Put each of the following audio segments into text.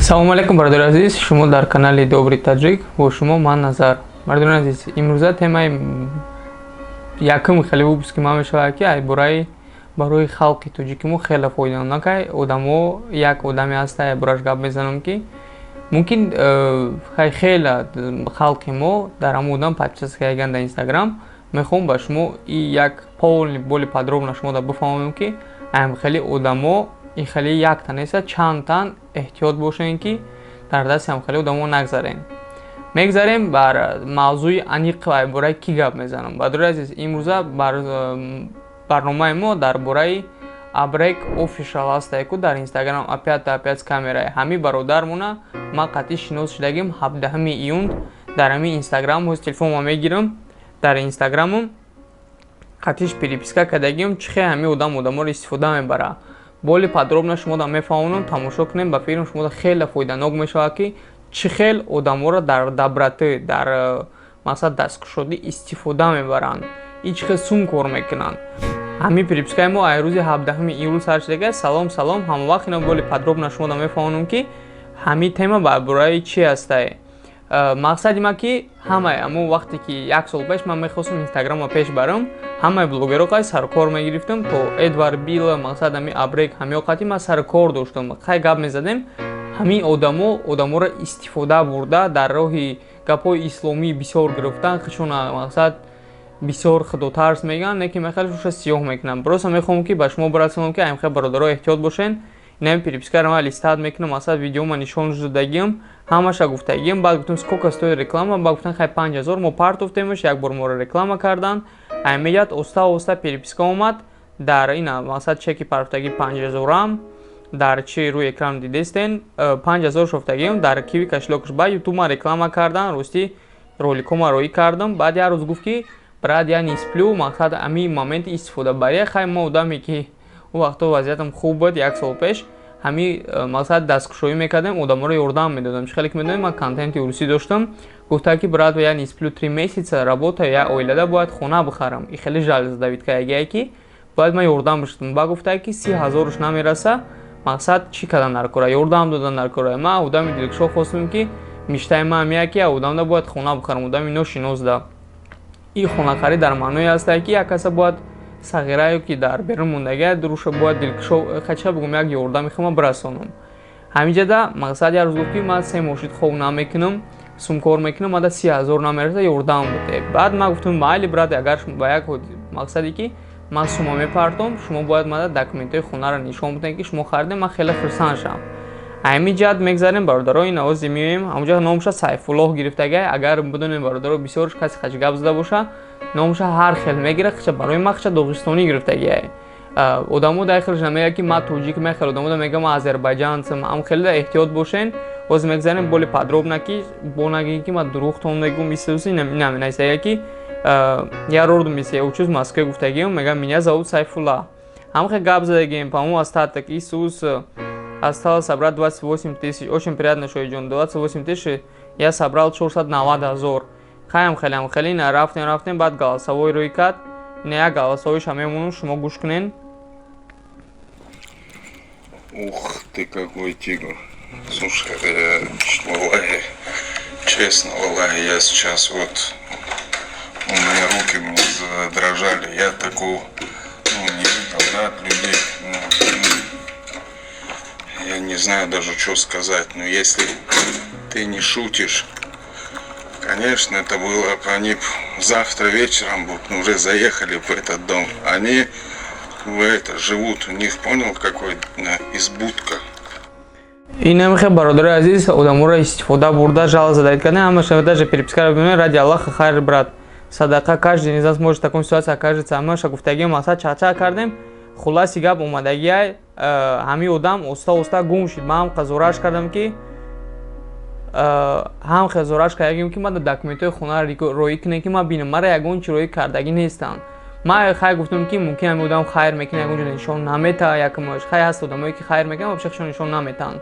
Салому алейкум, бародари азиз! Шумо дар канали Добрый Таҷик, бо шумо ман Назар. Бародари азиз, имрӯза темаи якум хеле выпуски ман мешавад, ки ай бораи барои халқи тоҷики мо хеле фоиданок ай одамо. Як одаме ҳаста, ай бораш гап мезанам, ки мумкин хеле халқи мо дар ҳамон одам подписаться кардаган дар Инстаграм. Мехоҳам ба шумо и як полный, более подробно шумо да бифаҳмонам, ки аям хеле одамо и хеле якта неста, чанд тан. Эҳтиёт бошем, ки дар дасти ҳамхеле одамо нагзарем. Мегзарем бар мавзӯи аниқ, ай бораи кӣ гап мезанам. Бародари азиз, имрӯза барномаи мо дар бораи Абрек Офишал ҳастае, ку дар Инстаграм опять опять с камерай. Ҳамин бародармона ман қатъи шинос шудагим 17 июн дар ҳамин Инстаграм. Ҳоз телефонма мегирам, дар Инстаграмам қатъиш переписка кардагим. Чӣ хел ҳамин одам одаморо истифода мебарад, более подробно шумо да мефаҳмонам. Тамошо кунем, ба фикрам, шумо хеле фоиданок мешавад, ки чӣ хел одаморо дар доброты, дар мақсад дасткушодӣ истифода мебаранд и чӣ хел сум кор мекунанд. Ҳамин перепискаи мо ай рӯзи 17 июл сар шудага. Салом, салом, ҳамавақт ино более подробно шумо да мефаҳмонам, ки ҳамин тема бар бораи чӣ ҳастае. Мақсади ман ки ҳамаи ҳамон вақте ки як сол пеш ман мехостам Инстаграмро пеш барам, ҳамаи блогерро қай сарукор мегирифтам, то Эдвард Билла, мақсад ҳами Абрек, ҳамиё қати ман сарукор доштам, хай гап мезадем. Ҳамин одамо одаморо истифода бурда, дар роҳи гапҳои исломӣ бисёр гирифтан, худшона мақсад бисёр худотарс мегӯянд, не ки мехеле шуша сиёҳ мекунам. Просто мехоҳам, ки ба шумо бирасонам, ки аймхел бародаро эҳтиёт бошен. Инами перепискаро ман листать мекунам, мақсад видеома нишон додагиам, ҳамаша гуфтагиам. Баъд гуфтам: «Сколько стоит реклама?» Баъд гуфтан: «Хай, 5000». Мо партофтемш, як бор моро реклама кардан. Аймеҷат оста оста переписка омад дар ина, мақсад чеки партофтагӣ 5000-ам дар чи рӯи экран дидестен, 5000 шофтагиам дар Киви кошелёкш. Баъд Ютуб реклама кардан, ростӣ роликома роӣ кардам. Баъд як рӯз гуфт, ки брат, я не сплю, мақсад ҳамин моменти истифодабария. Хай, мо одаме ки он вақто вазъиятам хуб буд, як сол пеш ҳамин мақсад дасткушоӣ мекардем, одаморо ёрдам медодам. Чӣ хеле ки медонем, ман контенти урусӣ доштам. Гуфта, ки брат, я не сплю 3 месяца, работаю, я оилада бояд хона бихарам. И хеле жалость давид каягие, ки бояд ман ёрдам бишудам. Баъд гуфта, ки 30 ҳазоруш намераса, мақсад чӣ кардан дар кора, ёрдам додан дар кора. Ман одами дилкушо хостам, ки мечтаи ман ҳамия, ки одамда бояд хона бихарам, одами ношинос да. И хонахарӣ дар маъное ҳастае, ки як каса бояд сағирае, ки дар берун мондагия дуруша, бояд дилкушо хача бигӯм, як ёрдами худма бирасонам. Ҳаминҷада мақсад як рӯз гуфт, ки ман 3 моҳ шуд хоб намекунам, сумкор мекунам, мада 30 ҳазор намераса, ёрдам буде. Баъд ман гуфтам: «Майли, брат, агар ба як мақсаде, ки ман сума мепартом, шумо бояд мада документҳои хонаро нишон бидем, ки шумо харидем, ман хеле хурсанд шавам». Ҳамин ҷиҳат мегзарем, бародаро, ин овози меоем. Ҳамонҷа номуша Сайфуллоҳ гирифтагай. Агар бидонем, бародаро, бисёрш касе хач гап зада боша, номуша ҳар хел мегира. Хича барои ман хича доғистонӣ гирифтагиай. Одамо дар хелш намегӯяд, ки ман тоҷик, мехел одамо да мегӯям, ман азербайҷанцам. Ам хеле да эҳтиёт бошен. Боз мегзарем более подробно, ки бо нагӯем, ки ман дурӯғтон мегӯм. Исуси наминависага, ки я родом из, я учусь в Москве гуфтагиам. Мегӯям: «Меня зовут Сайфулла». Ҳамхел гап задагием, по-моему, остаток Исус осталось собрать 28 тысяч. Очень приятно, Шоиҷон, 28 тысяч я собрал, 490 ҳазор. Хаям хеле хеле ина рафтем, рафтем. Баъд голосовой рӯй кард. Ина як голосовойша мемонам, шумо гӯш кунен. Ух ты, какой тигр. Слушай, валлахи, честно, валлахи, я сейчас вот, у меня руки мне задрожали. Я такого, ну, не видел, да, от людей. Ну, я не знаю даже, что сказать. Но если ты не шутишь, конечно, это было, они б завтра вечером бы уже заехали в этот дом. Они в это живут, у них, понял, какой избудка. Инамихе, бародари азиз, одаморо истифода бурда, жал задавить кардан. Ҳамаша даже перепискаро бибинед. Ради Аллаха, хайр, брат, садақа, каждый из нас может в таком ситуации окажется. Ҳамаша гуфтагиам, мақсад чақчақ кардем. Хулоси гап, омадагиай ҳамин одам оста оста гум шуд. Ман ҳам қазораш кардам, ки ҳам хезораш кардагим, ки ман документҳои хонаро роӣ кунем, ки ман бинам, мара ягон чи роӣ кардагӣ нестанд. Ман хай гуфтам, ки мумкин ҳамин одам хайр мекунад, ягон ҷо нишон намета. Якмош хай ҳаст одамое, ки хайр мекунанд, вообще худшон нишон наметаҳанд.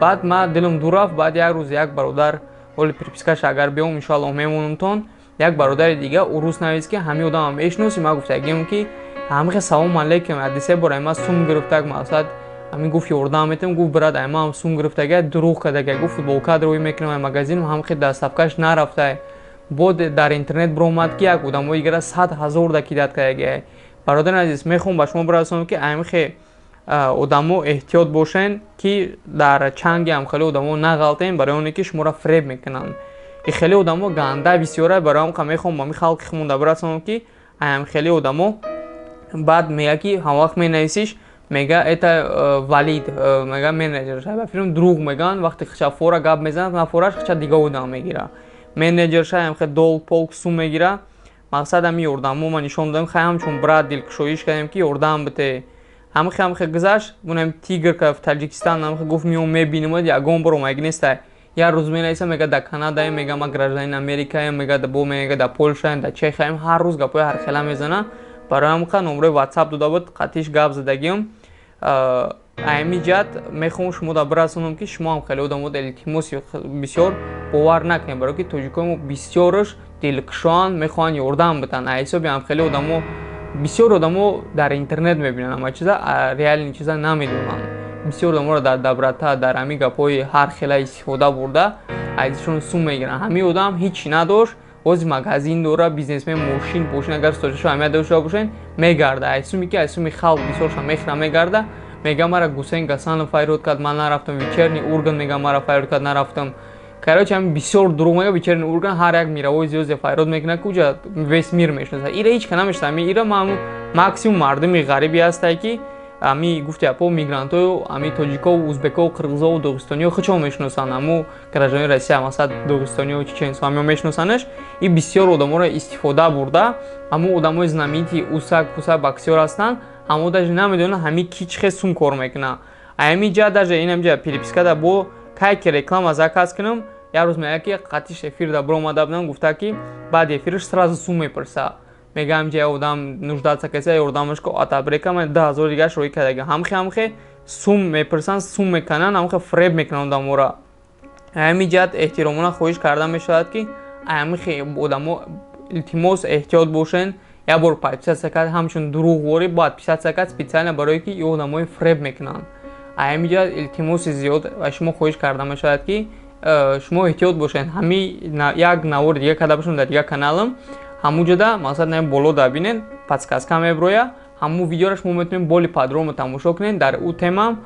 Баъд ман дилам дур рафт. Баъд як рӯз як бародар, ҳоли перепискаша агар биём, иншоаллоҳ, мемонамтон. Як бародари дига урус навист, ки ҳамин одамам мешиноси? Ман гуфтагиам, ки ҳамихе салом алейкум, адисе бора ман сум гирифтак, мақсад Ҳамин гуфт, ёрдам метам, гуфт, брат, ай ман сум гирифтага, дурӯғ кардага, гуфт, футболка рӯй мекунам, ай магазин ҳам хел доставкаш нарафтай. Бо дар интернет биромад, ки як одамои дигара 100 000 да кидать кардага. Бародари азиз, мехоҳам ба шумо бирасонам, ки аймихе одамо эҳтиёт бошен, ки дар чанги ҳамхеле одамо нағалтем, барои оне ки шуморо фреб мекунанд. И хеле одамо ганда бисёра. Барои ҳам мехоҳам ба ми халқи худмон бирасонам, ки ҳамхеле одамо баъд мега, ки ҳамвақт менависиш, мега, это Валид, мега, менеҷер. Ба филм дурӯғ мегӯянд. Вақте хича фора гап мезанад, на фораш хича дига одам мегира, менеҷерша ҳамхе долг полк сум мегира. Мақсад ҳами ёрдамо ма нишон додем. Хай, ҳамчун брат дилкушоиш кардем, ки ёрдам бите. Ҳамихе гузашт, бунем тигр ка в Таҷикистан. Ҳамихе гуфт, меом, мебинем, ягон бор омаги нестай. Як рӯз менависа, мега, дар Канадаем, мега, ма гражданин Америкаем, мега, бо мега, дар Полшаем, дар Чехаем. Ҳар рӯз гапҳои ҳархела мезана. Барои ҳамқа номрои Ватсап дода буд, қатиш гап задагиам. Ами ҷиҳат мехоҳам шумо да бирасонам, ки шумо ҳам хеле одамод илтимоси бисёр бовар накунед, барое ки тоҷикои мо бисёраш дилкушоанд, мехоҳанд ёрдам битанд. Ҳисоби ҳам хеле одамо, бисёр одамо дар интернет мебинанд ҳама чиза, реальный чиза намедонанд. Бисёр одаморо дар доброта, дар ҳамин гапҳои ҳар хела истифода бурда, азишон сум мегиранд. Ҳамин одам ҳичи надошт, бози магазин дора, бизнесмен, мошин пошин, агар стожашо ҳамия дошта бошен, мегарда. Ай суми ки ай суми халқ бисёрша мехӯра, мегарда. Мега, мара Гусейн Гасанов файрод кард, ман нарафтам. Вечерний Ургант, мега, мара файрод кард, нарафтам. Короче, ҳами бисёр дурӯғ мега. Вечерний Ургант ҳар як мировой звёзде файрод мекунад, ки уҷа весь мир мешиносад. Ира ҳеч ка намешиносад. Ами ира максимум мардуми ғарибе ҳастае, ки ами гуфти апо, мигрантою, ами тоҷикову, узбекову, қирғизову, доғистониё худшон мешиносанд. Аму гражданои Россия, масалан, доғистониё, чеченсо, ҳамиё мешиносанаш. И бисёр одаморо истифода бурда. Ҳамун одамои знаменитый, усак пусак, боксёр ҳастанд, ҳамо даже намедонанд, ҳами ки чӣ хел сум кор мекунад. Ами ҷа даже инамҷа перепискада бо кай ки реклама заказ кунам, як рӯз мега, ки қатиш эфирда биромада будам, гуфта, ки баъди эфираш сразу сум мепурса. Мега, ҳамҷа як одам нуждаться каса, ёрдамаш ко, атабрека ман 10 000 дигаш роӣ кардага. Ҳамхе сум мепурсанд, сум мекунанд, ҳамхе фреб мекунанд одаморо. Ҳамин ҷиҳат эҳтиромона хоҳиш карда мешавад, ки ҳамихе одамо илтимос эҳтиёт бошен. Як бор подписаться кард, ҳамчун дурӯғворӣ бояд подписаться кард специально, барое ки ин одамои фреб мекунанд. Ҳамин ҷиҳат илтимоси зиёд ва шумо хоҳиш карда мешавад, ки шумо эҳтиёт бошед. Ҳами як навори дига карда бошем дар дигар каналам, ҳамун ҷода, мақсад, на боло да бинед, подсказка меброя. Ҳамун видеоро шумо метавонед более подробно тамошо кунед дар ӯ тема.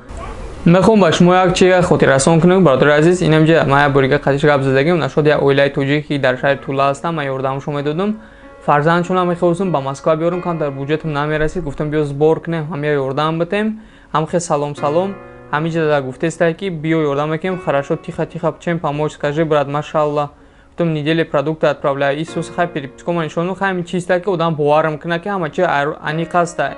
Мехоҳам ба шумо як чиз хотиррасон кунем, бародари азиз. Инамҷа ман як борига қатиш гап задагим нашуд. Як оилаи тоҷик, ки дар шаҳри Тула ҳастам, ман ёрдамашон медодам. Фарзандшонам мехостам ба Москва биёрам, камтар буҷетам намерасид. Гуфтам, биё, сбор кунем, ҳамя ёрдам битем. Ҳамхе салом салом, ҳамиҷа гуфтестай, ки биё, ёрдам мекунем. Хорошо, тихо тихо, чем помочь, скажи, брат. Машалла, гуфтам, недели продукты отправляю. Исус, хай, перепискома нишону, хай, ҳамин чизта, ки одам боварам кунад, ки ҳама чи аниқ ҳастай.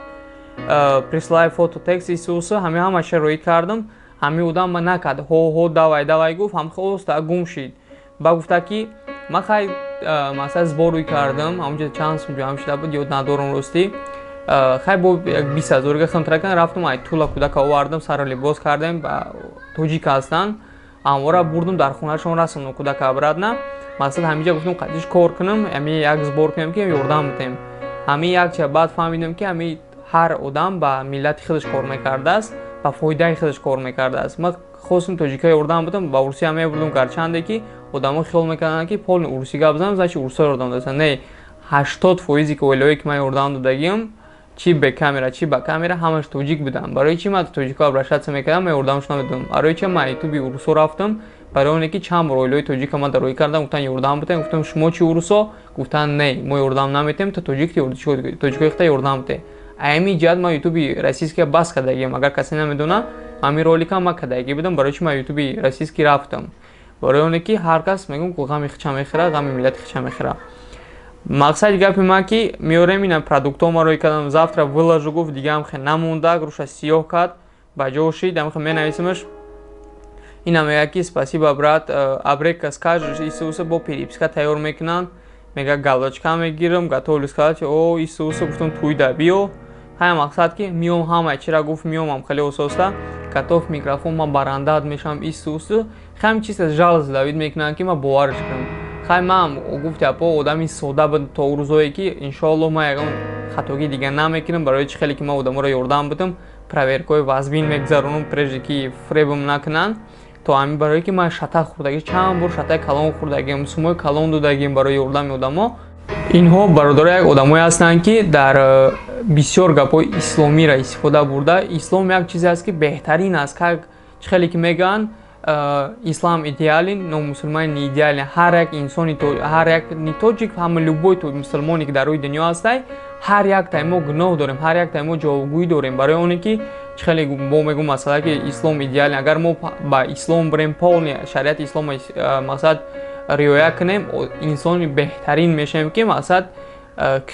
Прислай фото, текст, исуса, ҳами ҳамаша роӣ кардам. Ҳами одам ма накард, ҳо ҳо, давай давай гуфт, ҳам оста гум шид. Ба гуфта, ки ма хай, масалан, сбор рӯй кардам, ҳамунҷа чанд сум ҷамъ шуда буд, ёд надорам, ростӣ. Хай, бо як 20 000 химтара кардам, рафтам, ай Тула кӯдака овардам, сару либос кардем, тоҷик ҳастанд, амвора бурдум, дар хонаашон расондам кӯдака обратно. Мақсад, ҳаминҷа гуфтам, қатиш кор кунам, ҳами як сбор кунем, ки ёрдам битем. Ҳамин якча баъд фаҳмидам, ки ҳами ҳар одам ба миллати худаш кор мекардааст, ба фоидаи худаш кор мекардааст. Ма хостем тоҷика ёрдам будам, ба урусия мебурдум. Гарчанде ки одамо хиёл мекарданд, ки полный урусӣ гап занам, значит, урусо ёрдам додастанд. Не, 80 фоизе ки оилаҳое, ки ман ёрдам додагиам, чи бе камера, чи ба камера, ҳамаш тоҷик буданд. Барои чи ман тоҷико обращаться мекардам, ман ёрдамаш намедодам? Барои чи ман ютуби урусо рафтам? Барои оне ки чанд бор оилаҳои тоҷика ман дароӣ кардам, гуфтанд, ёрдам битем. Гуфтам, шумо чи, урусо? Гуфтанд, не, мо ёрдам наметем, то тоҷик тоҷикои хита ёрдам бите. Ами ҷиҳат ман ютуби российския бас кардагиам. Агар касе намедона, ҳамин ролика ман кардагӣ будам. Барои чи ман ютуби российский рафтам? Барои оне ки ҳар кас, мегӯм, ғами хича мехӯра, ғами миллати хича мехӯра. Мақсади гапи ман, ки меорем, ина продуктҳо ма рӯй кардам, завтра выложу, гуфт. Дигаам хе намонда, руша сиёҳ кард, ба ҷо шид. Амхе менависимаш, ина мега, ки спасибо, брат, абрека скажешь, исуса. Бо переписка тайёр мекунанд, мега, галочка мегирам, готовлю сказать, о, исуса. Гуфтам, туйда биё. Ҳая, мақсад, ки миём, ҳамаи чира гуфт, миёмам, хеле ососта, готов микрофон, ман барандаат мешавам, исусу. Ҳамин чиз жалость давид мекунанд, ки ман боварш кунам. Хай, ман гуфти апо, одами сода буд то рӯзое, ки иншоалло ман ягон хатогӣ дига намекунам. Барои чӣ хеле ки ман одаморо ёрдам будам. Проверкаҳои вазбин мегузаронам, прежде ки фребам накунанд. То ҳамин барое ки ман шата хӯрдагӣ, чанд бор шатаи калон хӯрдагиам, сумои калон додагием барои ёрдами одамо. Инҳо, бародаро, як одамое ҳастанд, ки дар бисёр гапҳои исломиро истифода бурда. Ислом як чизе аст, ки беҳтарин аст. Как чӣ хеле ки мегӯянд, ислам идеален, но мусулман не идеален. Ҳар як инсони, ҳар як не тоҷик, ҳама любой мусулмоне, ки дар рӯи дунё ҳастай, ҳар яктаи мо гуноҳ дорем, ҳар яктаи мо ҷавобгӯӣ дорем. Барои оне ки чӣ хеле мо мегӯм, масъала ки ислом идеален, агар мо ба ислом бирем, полный шариати ислом, мақсад, риоя кунем, инсони беҳтарин мешавем, ки мақсад,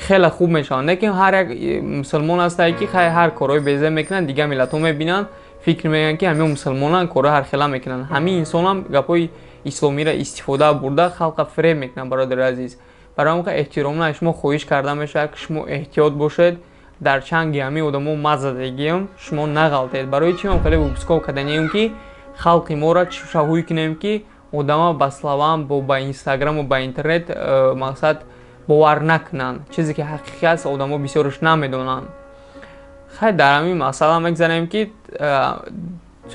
хеле хуб мешаванд. Лекин ҳар як мусулмон ҳастае, ки ҳар корҳои безеб мекунанд, дигар миллатҳо мебинанд, фикр мекунанд, ки ҳамин мусулмонанд, корҳои ҳархела мекунанд. Ҳамин инсонам гапҳои исломиро истифода бурда, халқа фиреб мекунанд. Бародари азиз, барои ҳамин эҳтиромона аз шумо хоҳиш карда мешавад, ки шумо эҳтиёт бошед, дар чанги ҳамин одамо мазадагиам шумо нағалтед. Барои чӣ ман хеле выпускҳо карданием, ки халқи моро шаҳӯй кунем, ки одама ба словам, ба инстаграму ба интернет, мақсад, бовар накунанд. Чизе ки ҳақиқӣ аст, одамо бисёрш намедонанд. Хай, дар ҳамин масъала мегзарем, ки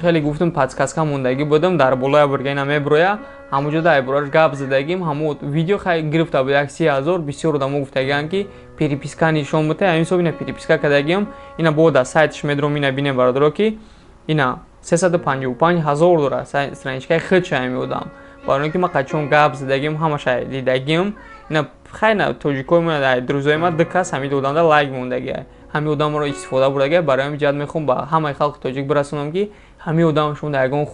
хеле гуфтум, подсказка мондагӣ будам дар болоя бурга, ина меброя, ҳамонҷо дар ибораш гап задагим. Ҳамо видео хай гирифта буд як 30 000. Бисёр одамо гуфтагианд, ки переписка нишон бута. Ҳамин ҳисоб ина переписка кардагиам, ина бо дар сайтш медром. Ина бинем, бародаро, ки ина 355 000 дора страничкаи худша ҳами одам. Барои он ки ман қачон гап задагим, ҳамаша дидагим. Ина хай, на тоҷикои мо, друзои ма ду кас ҳамин одамда лайк мондагия, ҳамин одамро истифода бурдагия. Барои ҳамин ҷиҳат мехоҳам ба ҳамаи халқи тоҷик бирасонам, ки ҳамин одам шумо дар ягон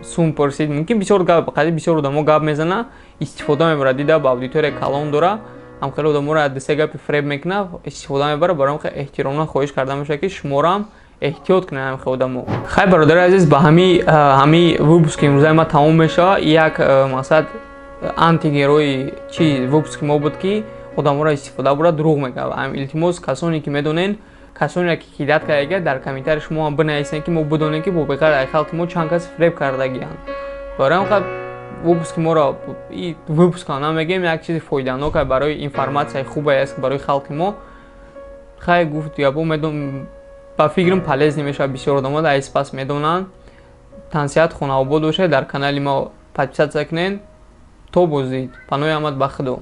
сум пурсид, мумкин бисёр гап, қади бисёр одамо гап мезана, истифода мебарад. Дида, ба аудитория калон дора, ҳам хеле одаморо дусе гапи фреб мекунад, истифода мебарад. Барои ҳам эҳтиромона хоҳиш карда мешавад, ки шуморо эҳтиёт кунед ҳамин хел одамо. Хай, бародари азиз, ба ҳами выпуски имрӯзаи ма тамом мешавад. Як, мақсад, антигерои чи выпуски мо буд, ки одаморо истифода бурда, дурӯғ мегӯяд. Илтимос, касоне ки медонен, касоне ки ҳидат кардагия, дар комментарии шумо ҳам бинависед, ки мо бидонем, ки бо беғайр халқи мо чанд кас фиреб кардагиянд. Барои ҳам выпуски моро, выпускам намегӯем, як чизи фоиданока барои информатсияи хубе аст барои халқи мо. Хай, гуфт гапо, медон, ба фикрам, полезный мешавад. Бисёр одамо дар спас медонанд. Тансиҳат, хонаобод бошед, дар канали мо подписаться кунед. То боздид, панои Аҳмад, ба Худо.